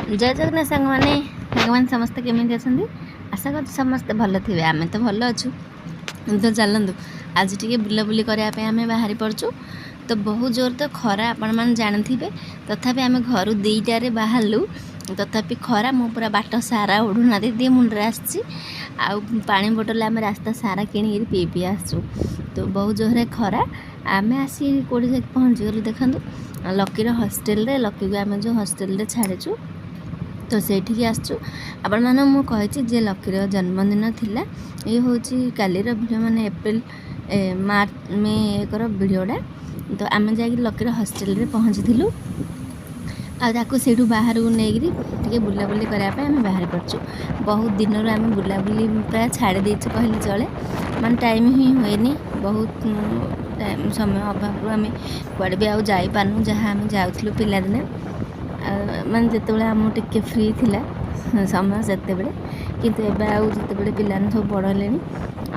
ଜୟ ଜଗନ୍ନାଥ ସାଙ୍ଗମାନେ। ସାଙ୍ଗମାନେ ସମସ୍ତେ କେମିତି ଅଛନ୍ତି? ଆଶା କରୁଛି ସମସ୍ତେ ଭଲ ଥିବେ। ଆମେ ତ ଭଲ ଅଛୁ। ତ ଚାଲନ୍ତୁ, ଆଜି ଟିକେ ବୁଲାବୁଲି କରିବା ପାଇଁ ଆମେ ବାହାରି ପଡ଼ୁଛୁ। ତ ବହୁତ ଜୋର ତ ଖରା, ଆପଣମାନେ ଜାଣିଥିବେ। ତଥାପି ଆମେ ଘରୁ 2ଟାରେ ବାହାରିଲୁ, ତଥାପି ଖରା। ମୁଁ ପୁରା ବାଟ ସାରା ଓଢ଼ଣା ଦେଇ ମୁଣ୍ଡରେ ଆସିଛି ଆଉ ପାଣି ବୋଟଲ ଆମେ ରାସ୍ତା ସାରା କିଣିକିରି ପିଇ ପିଇ ଆସିଛୁ। ତ ବହୁତ ଜୋରରେ ଖରା। ଆମେ ଆସି କେଉଁଠି ଯାଇକି ପହଞ୍ଚିଗଲୁ ଦେଖନ୍ତୁ, ଲକିର ହଷ୍ଟେଲରେ। ଲକିକୁ ଆମେ ଯେଉଁ ହଷ୍ଟେଲରେ ଛାଡ଼ିଛୁ, ତ ସେଇଠିକି ଆସିଛୁ। ଆପଣମାନଙ୍କୁ ମୁଁ କହିଛି ଯେ ଲକିର ଜନ୍ମଦିନ ଥିଲା। ଇଏ ହେଉଛି କାଲିର ଭିଡ଼ିଓ, ମାନେ ଏପ୍ରିଲ ମାର୍ଚ୍ଚ ମେ 1ର ଭିଡ଼ିଓଟା। ତ ଆମେ ଯାଇକି ଲକିର ହଷ୍ଟେଲରେ ପହଞ୍ଚିଥିଲୁ ଆଉ ତାକୁ ସେଇଠୁ ବାହାରକୁ ନେଇକିରି ଟିକେ ବୁଲାବୁଲି କରିବା ପାଇଁ ଆମେ ବାହାରି ପଡ଼ିଛୁ। ବହୁତ ଦିନରୁ ଆମେ ବୁଲାବୁଲି ପ୍ରାୟ ଛାଡ଼ି ଦେଇଛୁ କହିଲେ ଚଳେ। ମାନେ ଟାଇମ୍ ହିଁ ହୁଏନି, ବହୁତ ଟାଇମ୍ ସମୟ ଅଭାବରୁ ଆମେ କୁଆଡ଼େ ବି ଆଉ ଯାଇପାରୁନୁ, ଯାହା ଆମେ ଯାଉଥିଲୁ ପିଲାଦିନେ, ମାନେ ଯେତେବେଳେ ଆମକୁ ଟିକେ ଫ୍ରି ଥିଲା ସମୟ ସେତେବେଳେ। କିନ୍ତୁ ଏବେ ଆଉ ଯେତେବେଳେ ପିଲାମାନେ ସବୁ ବଡ଼ ହେଲେଣି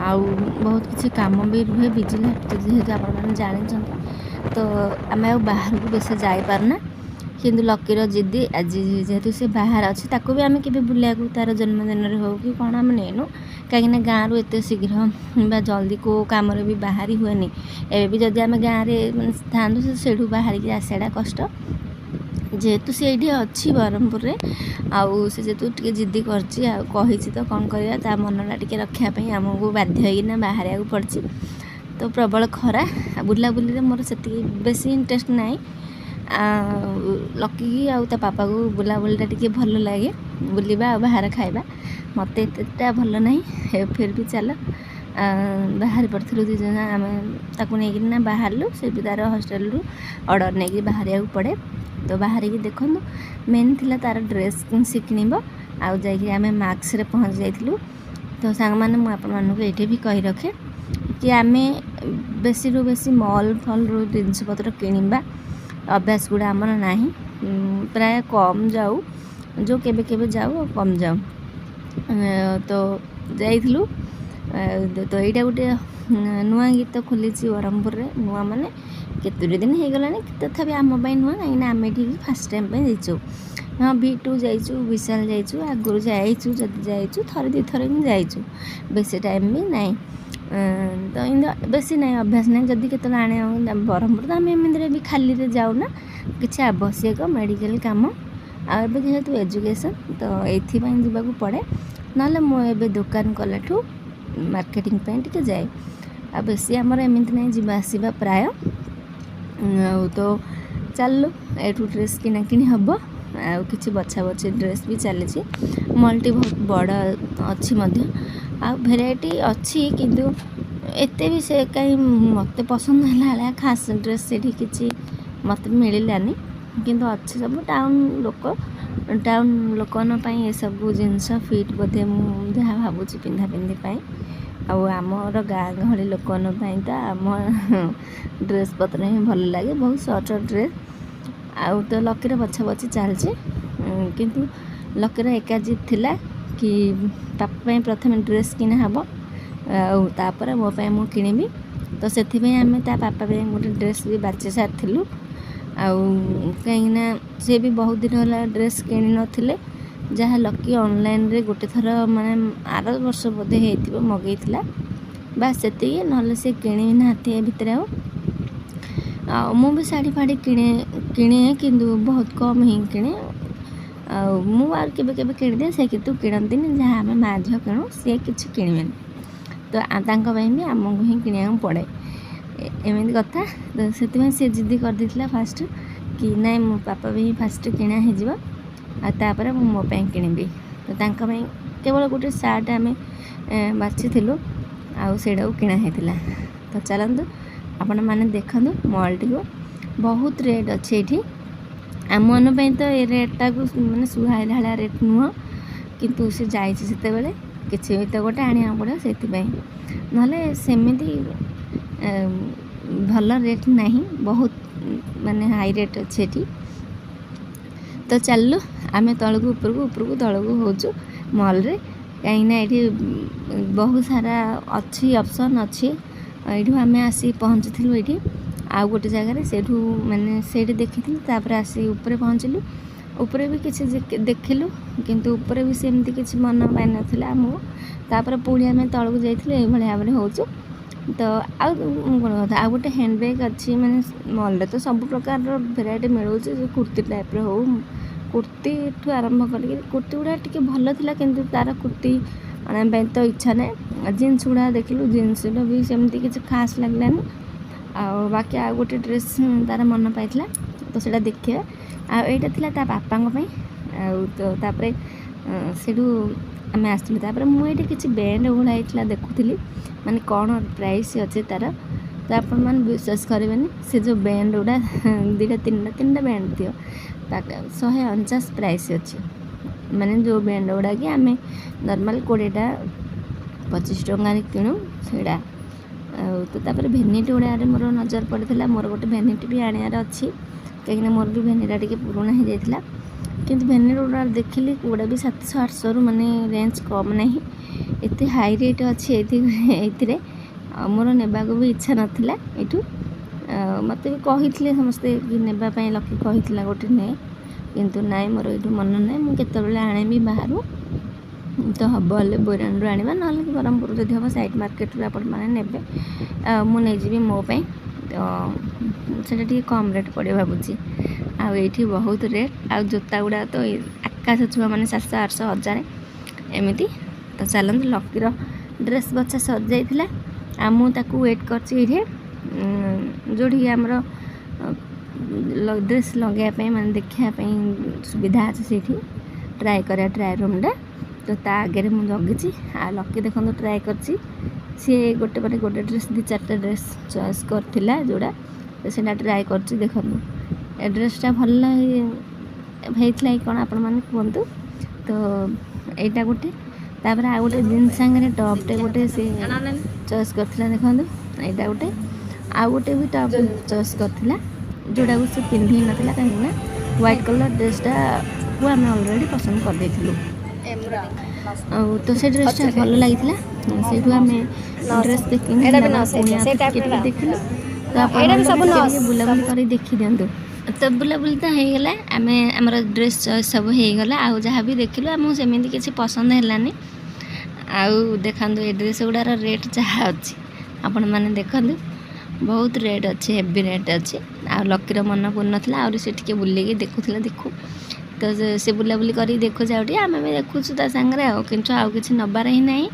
ଆଉ ବହୁତ କିଛି କାମ ବି ରୁହେ, ବିଜି ଲାଇଫ୍ ଯେହେତୁ ଆପଣମାନେ ଜାଣିଛନ୍ତି, ତ ଆମେ ଆଉ ବାହାରକୁ ବେଶୀ ଯାଇପାରୁନା। କିନ୍ତୁ ଲକିର ଜିଦି, ଆଜି ଯେହେତୁ ସେ ବାହାରେ ଅଛି, ତାକୁ ବି ଆମେ କେବେ ବୁଲିବାକୁ ତା'ର ଜନ୍ମଦିନରେ ହେଉ କି କ'ଣ ଆମେ ନେଇନୁ, କାହିଁକିନା ଗାଁରୁ ଏତେ ଶୀଘ୍ର ବା ଜଲ୍ଦି କେଉଁ କାମରେ ବି ବାହାରି ହୁଏନି। ଏବେ ବି ଯଦି ଆମେ ଗାଁରେ ମାନେ ଥାଆନ୍ତୁ, ସେ ସେଇଠୁ ବାହାରିକି ଆସିବାଟା କଷ୍ଟ। ଯେହେତୁ ସେ ଏଇଠି ଅଛି ବ୍ରହ୍ମପୁରରେ ଆଉ ସେ ଯେହେତୁ ଟିକେ ଜିଦି କରିଛି ଆଉ କହିଛି, ତ କ'ଣ କରିବା, ତା ମନଟା ଟିକେ ରଖିବା ପାଇଁ ଆମକୁ ବାଧ୍ୟ ହେଇକିନା ବାହାରିବାକୁ ପଡ଼ିଛି। ତ ପ୍ରବଳ ଖରା ଆଉ ବୁଲାବୁଲିରେ ମୋର ସେତିକି ବେଶୀ ଇଣ୍ଟରେଷ୍ଟ ନାହିଁ। ଆଉ ଲକିକି ଆଉ ତା ପାପାକୁ ବୁଲାବୁଲିଟା ଟିକେ ଭଲ ଲାଗେ, ବୁଲିବା ଆଉ ବାହାର ଖାଇବା। ମୋତେ ଏତେଟା ଭଲ ନାହିଁ। ଫିର୍ ବି ଚାଲ, ବାହାରି ପଡ଼ିଥିଲୁ ଦୁଇ ଜଣ। ଆମେ ତାକୁ ନେଇକିନା ବାହାରିଲୁ। ସେ ବି ତା'ର ହଷ୍ଟେଲରୁ ଅର୍ଡ଼ର ନେଇକି ବାହାରିବାକୁ ପଡ଼େ। ତ ବାହାରିକି ଦେଖନ୍ତୁ, ମେନ୍ ଥିଲା ତା'ର ଡ୍ରେସ୍ ସେ କିଣିବ ଆଉ ଯାଇକି ଆମେ ମାକ୍ସରେ ପହଞ୍ଚି ଯାଇଥିଲୁ। ତ ସାଙ୍ଗମାନେ, ମୁଁ ଆପଣମାନଙ୍କୁ ଏଇଠି ବି କହି ରଖେ କି ଆମେ ବେଶୀରୁ ବେଶୀ ମଲ୍ ଫଲ୍ରୁ ଜିନିଷପତ୍ର କିଣିବା ଅଭ୍ୟାସ ଗୁଡ଼ା ଆମର ନାହିଁ। ପ୍ରାୟ କମ୍ ଯାଉ, ଯେଉଁ କେବେ କେବେ ଯାଉ ଆଉ କମ୍ ଯାଉ। ତ ଯାଇଥିଲୁ। ତ ଏଇଟା ଗୋଟେ ନୂଆ ଗୀତ ଖୋଲିଛି ବ୍ରହ୍ମପୁରରେ। ନୂଆ ମାନେ କେତୋଟି ଦିନ ହେଇଗଲାଣି, ତଥାପି ଆମ ପାଇଁ ନୂଆ, କାହିଁକିନା ଆମେ ଏଠିକି ଫାର୍ଷ୍ଟ ଟାଇମ୍ ପାଇଁ ଯାଇଛୁ। ହଁ, ଭି ଟୁ ଯାଇଛୁ, ବିଶାଲ ଯାଇଛୁ, ଆଗରୁ ଯାଇଛୁ। ଯଦି ଯାଇଛୁ, ଥରେ ଦୁଇଥର ହିଁ ଯାଇଛୁ, ବେଶୀ ଟାଇମ୍ ବି ନାହିଁ। ତ ଏମିତି ବେଶୀ ନାହିଁ, ଅଭ୍ୟାସ ନାହିଁ। ଯଦି କେତେବେଳେ ଆଣିବାକୁ ବ୍ରହ୍ମପୁର, ତ ଆମେ ଏମିତିରେ ବି ଖାଲିରେ ଯାଉନା, କିଛି ଆବଶ୍ୟକ ମେଡ଼ିକାଲ କାମ ଆଉ ଏବେ ଯେହେତୁ ଏଜୁକେସନ୍, ତ ଏଇଥିପାଇଁ ଯିବାକୁ ପଡ଼େ। ନହେଲେ ମୁଁ ଏବେ ଦୋକାନ କଲାଠୁ ମାର୍କେଟିଂ ପାଇଁ ଟିକେ ଯାଏ, ଆଉ ବେଶୀ ଆମର ଏମିତି ନାହିଁ ଯିବା ଆସିବା ପ୍ରାୟ। ଆଉ ତ ଚାଲିଲୁ, ଏଇଠୁ ଡ୍ରେସ୍ କିଣାକିଣି ହେବ ଆଉ କିଛି ବଛା ବଛି ଡ୍ରେସ୍ ବି ଚାଲିଛି। ମଲ୍ଟି ବହୁତ ବଡ଼ ଅଛି ମଧ୍ୟ ଆଉ ଭେରାଇଟି ଅଛି, କିନ୍ତୁ ଏତେ ବି ସେ କାହିଁ ମୋତେ ପସନ୍ଦ ହେଲା ଭଳିଆ ଖାସ୍ ଡ୍ରେସ୍ ସେଇଠି କିଛି ମୋତେ ମିଳିଲାନି। କିନ୍ତୁ ଅଛି ସବୁ ଟାଉନ୍ ଲୋକ, ଟାଉନ୍ ଲୋକମାନଙ୍କ ପାଇଁ ଏସବୁ ଜିନିଷ ଫିଟ୍ ବୋଧେ, ମୁଁ ଯାହା ଭାବୁଛି, ପିନ୍ଧା ପିନ୍ଧି ପାଇଁ। ଆଉ ଆମର ଗାଁ ଗହଳି ଲୋକମାନଙ୍କ ପାଇଁ ତ ଆମ ଡ୍ରେସ୍ ପତ୍ର ହିଁ ଭଲ ଲାଗେ, ବହୁତ ସର୍ଟ ସର୍ଟ ଡ୍ରେସ୍। ଆଉ ତ ଲକିର ବଛା ବଛି ଚାଲିଛି, କିନ୍ତୁ ଲକିର ଏକା ଜିଦ୍ ଥିଲା କି ବାପା ପାଇଁ ପ୍ରଥମେ ଡ୍ରେସ୍ କିଣା ହେବ ଆଉ ତାପରେ ମୋ ପାଇଁ ମୁଁ କିଣିବି। ତ ସେଥିପାଇଁ ଆମେ ତା ବାପା ପାଇଁ ଗୋଟେ ଡ୍ରେସ୍ ବି ବାଛି ସାରିଥିଲୁ। ଆଉ କାହିଁକିନା ସେ ବି ବହୁତ ଦିନ ହେଲା ଡ୍ରେସ୍ କିଣି ନଥିଲେ। ଯାହା ଲକି ଅନଲାଇନ୍ରେ ଗୋଟେ ଥର, ମାନେ ଆର ବର୍ଷ ବୋଧେ ହେଇଥିବ, ମଗେଇଥିଲା, ବାସ୍ ସେତିକି। ନହେଲେ ସେ କିଣି ନାହାନ୍ତି ଏ ଭିତରେ। ଆଉ ଆଉ ମୁଁ ବି ଶାଢ଼ୀ ଫାଢ଼ୀ କିଣେ କିଣେ କିନ୍ତୁ ବହୁତ କମ୍ ହିଁ କିଣେ। ଆଉ ମୁଁ ଆଉ କେବେ କେବେ କିଣିଦିଏ, ସେ କିନ୍ତୁ କିଣନ୍ତିନି। ଯାହା ଆମେ ମା ଝିଅ କିଣୁ, ସିଏ କିଛି କିଣିବେନି। ତ ତାଙ୍କ ପାଇଁ ବି ଆମକୁ ହିଁ କିଣିବାକୁ ପଡ଼େ। ଏମିତି କଥା। ତ ସେଥିପାଇଁ ସେ ଜିଦି କରିଦେଇଥିଲା ଫାଷ୍ଟ କି ନାଇଁ, ମୋ ବାପା ବି ଫାଷ୍ଟ କିଣା ହେଇଯିବ ଆଉ ତାପରେ ମୁଁ ମୋ ପାଇଁ କିଣିବି। ତ ତାଙ୍କ ପାଇଁ କେବଳ ଗୋଟେ ସାର୍ଟ ଆମେ ବାଛିଥିଲୁ ଆଉ ସେଇଟାକୁ କିଣା ହେଇଥିଲା। ତ ଚାଲନ୍ତୁ, ଆପଣମାନେ ଦେଖନ୍ତୁ ମଲ୍ଟିକୁ। ବହୁତ ରେଟ୍ ଅଛି ଏଇଠି। ଆମମାନଙ୍କ ପାଇଁ ତ ଏ ରେଟ୍ଟାକୁ ମାନେ ସୁହାଇଲା ଭଳିଆ ରେଟ୍ ନୁହଁ, କିନ୍ତୁ ସେ ଯାଇଛି ସେତେବେଳେ କିଛି ବି ତ ଗୋଟେ ଆଣିବାକୁ ପଡ଼ିବ ସେଥିପାଇଁ। ନହେଲେ ସେମିତି ଭଲ ରେଟ୍ ନାହିଁ, ବହୁତ ମାନେ ହାଇ ରେଟ୍ ଅଛି ଏଠି। ତ ଚାଲିଲୁ ଆମେ ତଳକୁ ଉପରକୁ, ଉପରକୁ ତଳକୁ ହେଉଛୁ ମଲ୍ରେ, କାହିଁକିନା ଏଇଠି ବହୁତ ସାରା ଅଛି, ଅପସନ୍ ଅଛି। ଏଇଠୁ ଆମେ ଆସି ପହଞ୍ଚିଥିଲୁ ଏଇଠି ଆଉ ଗୋଟେ ଜାଗାରେ, ସେଇଠୁ ମାନେ ସେଇଠି ଦେଖିଥିଲୁ, ତାପରେ ଆସି ଉପରେ ପହଞ୍ଚିଲୁ। ଉପରେ ବି କିଛି ଦେଖିଲୁ, କିନ୍ତୁ ଉପରେ ବି ସେମିତି କିଛି ମନ ପାଇନଥିଲା ଆମକୁ। ତାପରେ ପୁଣି ଆମେ ତଳକୁ ଯାଇଥିଲୁ। ଏଇଭଳି ଭାବରେ ହେଉଛୁ ତ। ଆଉ କ'ଣ କଥା, ଆଉ ଗୋଟେ ହ୍ୟାଣ୍ଡ ବ୍ୟାଗ୍ ଅଛି। ମାନେ ମଲ୍ରେ ତ ସବୁ ପ୍ରକାରର ଭେରାଇଟି ମିଳୁଛି, କୁର୍ତ୍ତୀ ଟାଇପ୍ର ହଉ, କୁର୍ତ୍ତୀଠୁ ଆରମ୍ଭ କରିକି। କୁର୍ତ୍ତୀ ଗୁଡ଼ା ଟିକେ ଭଲ ଥିଲା, କିନ୍ତୁ ତାର କୁର୍ତ୍ତୀ ଆଣିବା ପାଇଁ ତ ଇଚ୍ଛା ନାହିଁ। ଜିନ୍ସ ଗୁଡ଼ା ଦେଖିଲୁ, ଜିନ୍ସର ବି ସେମିତି କିଛି ଖାସ୍ ଲାଗିଲାନି। ଆଉ ବାକି ଆଉ ଗୋଟେ ଡ୍ରେସ୍ ତାର ମନ ପାଇଥିଲା, ତ ସେଇଟା ଦେଖିବା। ଆଉ ଏଇଟା ଥିଲା ତା ବାପାଙ୍କ ପାଇଁ। ଆଉ ତ ତାପରେ ସେଇଠୁ ଆମେ ଆସିଥିଲୁ। ତାପରେ ମୁଁ ଏଇଠି କିଛି ବ୍ୟାଣ୍ଡ ଭଳିଆ ହେଇଥିଲା ଦେଖୁଥିଲି, ମାନେ କ'ଣ ପ୍ରାଇସ୍ ଅଛି ତାର। ତ ଆପଣମାନେ ବିଶ୍ୱାସ କରିବେନି, ସେ ଯେଉଁ ବ୍ୟାଣ୍ଡ ଗୁଡ଼ା ଦୁଇଟା ତିନିଟା, ତିନିଟା ବ୍ୟାଣ୍ଡ ଥିବ, 149 ପ୍ରାଇସ୍ ଅଛି। ମାନେ ଯେଉଁ ବ୍ୟାଣ୍ଡ ଗୁଡ଼ା କି ଆମେ ନର୍ମାଲ୍ 20ଟା 25 ଟଙ୍କାରେ କିଣୁ ସେଇଟା। ଆଉ ତ ତାପରେ ଭେନିଟି ଗୁଡ଼ାରେ ମୋର ନଜର ପଡ଼ିଥିଲା। ମୋର ଗୋଟେ ଭେନିଟି ବି ଆଣିବାର ଅଛି, କାହିଁକିନା ମୋର ବି ଭେନିଟା ଟିକେ ପୁରୁଣା ହେଇଯାଇଥିଲା। କିନ୍ତୁ ଭେନିଟି ଗୁଡ଼ା ଦେଖିଲି ଗୁଡ଼ା ବି 700 800ରୁ ମାନେ ରେଞ୍ଜ କମ୍ ନାହିଁ, ଏତେ ହାଇ ରେଟ୍ ଅଛି ଏଇଥି ଏଇଥିରେ। ଆଉ ମୋର ନେବାକୁ ବି ଇଚ୍ଛା ନଥିଲା ଏଇଠୁ। ଆଉ ମୋତେ ବି କହିଥିଲେ ସମସ୍ତେ କି ନେବା ପାଇଁ, ଲକି କହିଥିଲା ଗୋଟେ ନେ, କିନ୍ତୁ ନାଇଁ, ମୋର ଏଇଠୁ ମନ ନାହିଁ। ମୁଁ କେତେବେଳେ ଆଣିବି ବାହାରୁ, ତ ହେବ ହେଲେ ବୋଇରାଣୀରୁ ଆଣିବା, ନହେଲେ ବ୍ରହ୍ମପୁର ଯଦି ହେବ ସାଇଡ଼୍ ମାର୍କେଟରୁ ଆପଣମାନେ ନେବେ, ଆଉ ମୁଁ ନେଇଯିବି ମୋ ପାଇଁ। ତ ସେଇଟା ଟିକେ କମ୍ ରେଟ୍ ପଡ଼ିବ ଭାବୁଛି। ଆଉ ଏଇଠି ବହୁତ ରେଟ୍। ଆଉ ଜୋତା ଗୁଡ଼ା ତ ଆକାଶ ଛୁଆଁ, ମାନେ 700 800 1000 ଏମିତି। ତ ଚାଲନ୍ତୁ, ଲକିର ଡ୍ରେସ୍ ବଛା ସରିଯାଇଥିଲା ଆଉ ମୁଁ ତାକୁ ୱେଟ୍ କରିଛି ଏଇଠି, ଯେଉଁଠିକି ଆମର ଡ୍ରେସ୍ ଲଗାଇବା ପାଇଁ, ମାନେ ଦେଖିବା ପାଇଁ ସୁବିଧା ଅଛି ସେଇଠି, ଟ୍ରାଏ କରିବା ଟ୍ରାଏ ରୁମ୍ଟା। ତ ତା ଆଗରେ ମୁଁ ଜଗିଛି। ଆଉ ଲକି ଦେଖନ୍ତୁ ଟ୍ରାଏ କରିଛି। ସିଏ ଗୋଟେ ପରେ ଗୋଟେ ଡ୍ରେସ୍, ଦୁଇ ଚାରିଟା ଡ୍ରେସ୍ ଚଏସ୍ କରିଥିଲା ଯେଉଁଟା, ତ ସେଇଟା ଟ୍ରାଏ କରୁଛି। ଦେଖନ୍ତୁ, ଏ ଡ୍ରେସ୍ଟା ଭଲ ହେଇଥିଲା କି କ'ଣ ଆପଣମାନେ କୁହନ୍ତୁ। ତ ଏଇଟା ଗୋଟେ, ତାପରେ ଆଉ ଗୋଟେ ଜିନ୍ସ ସାଙ୍ଗରେ ଟପ୍ଟେ ଗୋଟେ ସେ ଚଏସ୍ କରିଥିଲା। ଦେଖନ୍ତୁ, ଏଇଟା ଗୋଟେ, ଆଉ ଗୋଟେ ବି ଟପ୍ ଚଏସ୍ କରିଥିଲା, ଯେଉଁଟାକୁ ସେ ପିନ୍ଧି ନଥିଲା, କାହିଁକିନା ହ୍ୱାଇଟ୍ କଲର୍ ଡ୍ରେସ୍ଟାକୁ ଆମେ ଅଲରେଡ଼ି ପସନ୍ଦ କରିଦେଇଥିଲୁ। ଆଉ ତ ସେ ଡ୍ରେସ୍ଟା ଭଲ ଲାଗିଥିଲା। ସେଇଠୁ ଆମେ ଡ୍ରେସ୍ ପ୍ୟାକିଂ ଏଇଟା ହେଲା ବି ପରେ 900 ପୁଣି ହେଇଥିବ, ଆଉ ସେଇ ଟିକେ ଟାଇପ୍ର। ଟିକେ ଦେଖିଲୁ। ତ ଏଇଟା ବି ଆପଣମାନେ ସବୁ ଟିକେ 900। ଟିକେ ବୁଲାବୁଲି କରି ଦେଖିଦିଅନ୍ତୁ। ତ ବୁଲାବୁଲି ତ ହେଇଗଲା, ଆମେ ଆମର ଡ୍ରେସ୍ ଚଏସ୍ ସବୁ ହେଇଗଲା। ଆଉ ଯାହା ବି ଦେଖିଲୁ, ଆମକୁ ସେମିତି କିଛି ପସନ୍ଦ ହେଲାନି। ଆଉ ଦେଖନ୍ତୁ, ଏ ଡ୍ରେସ୍ ଗୁଡ଼ାର ରେଟ୍ ଯାହା ଅଛି ଆପଣମାନେ ଦେଖନ୍ତୁ, ବହୁତ ରେଟ୍ ଅଛି, ହେଭି ରେଟ୍ ଅଛି। ଆଉ ଲକିର ମନ ପୂର୍ଣ୍ଣଥିଲା, ଆହୁରି ସେ ଟିକେ ବୁଲିକି ଦେଖୁଥିଲା। ଦେଖୁ ତ ସେ ବୁଲାବୁଲି କରିକି ଦେଖୁଛି, ଆଉ ଟିକେ ଆମେ ବି ଦେଖୁଛୁ ତା ସାଙ୍ଗରେ। ଆଉ କିନ୍ତୁ ଆଉ କିଛି ନେବାର ହିଁ ନାହିଁ,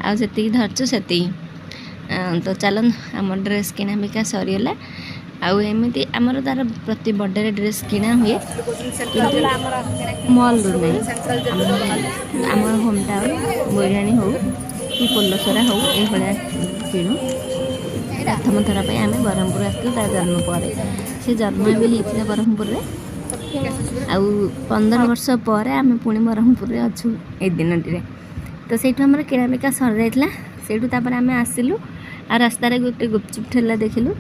ଆଉ ଯେତିକି ଧରିଛୁ ସେତିକି। ତ ଚାଲନ୍ତୁ, ଆମ ଡ୍ରେସ୍ କିଣା ବିକା ସରିଗଲା। ଆଉ ଏମିତି ଆମର ତାର ପ୍ରତି ବର୍ଥଡ଼େରେ ଡ୍ରେସ୍ କିଣା ହୁଏ, କିନ୍ତୁ ମଲ୍ରୁ ନାହିଁ, ଆମର ହୋମ୍ ଟାଉନ୍ ବୋଇରାଣୀ ହଉ କି ପୋଲସରା ହଉ, ଏଇଭଳିଆ କିଣୁ। ପ୍ରଥମ ଥର ପାଇଁ ଆମେ ବ୍ରହ୍ମପୁର ଆସିଥିଲୁ ତା ଜନ୍ମ ପରେ। ସେ ଜନ୍ମ ବି ହେଇଥିଲା ବ୍ରହ୍ମପୁରରେ। ଆଉ 15 ବର୍ଷ ପରେ ଆମେ ପୁଣି ବ୍ରହ୍ମପୁରରେ ଅଛୁ ଏଇ ଦିନଟିରେ। ତ ସେଇଠୁ ଆମର କିଣାବିକା ସରିଯାଇଥିଲା। ସେଇଠୁ ତାପରେ ଆମେ ଆସିଲୁ ଆଉ ରାସ୍ତାରେ ଗୋଟେ ଗୁପଚୁପ୍ ଠେଲା ଦେଖିଲୁ।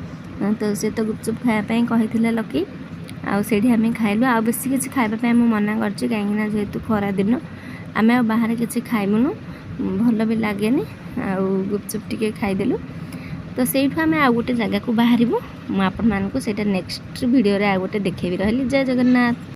ତ ସେ ତ ଗୁପଚୁପ୍ ଖାଇବା ପାଇଁ କହିଥିଲା ଲକି, ଆଉ ସେଇଠି ଆମେ ଖାଇଲୁ। ଆଉ ବେଶୀ କିଛି ଖାଇବା ପାଇଁ ମୁଁ ମନା କରିଛି, କାହିଁକିନା ଯେହେତୁ ଖରା ଦିନ, ଆମେ ଆଉ ବାହାରେ କିଛି ଖାଇବୁନୁ, ଭଲ ବି ଲାଗେନି। ଆଉ ଗୁପଚୁପ୍ ଟିକେ ଖାଇଦେଲୁ। ତ ସେଇଠୁ ଆମେ ଆଉ ଗୋଟେ ଜାଗାକୁ ବାହାରିବୁ। ମୁଁ ଆପଣମାନଙ୍କୁ ସେଇଟା ନେକ୍ସଟ ଭିଡ଼ିଓରେ ଆଉ ଗୋଟେ ଦେଖେଇବି। ରହିଲି, ଜୟ ଜଗନ୍ନାଥ।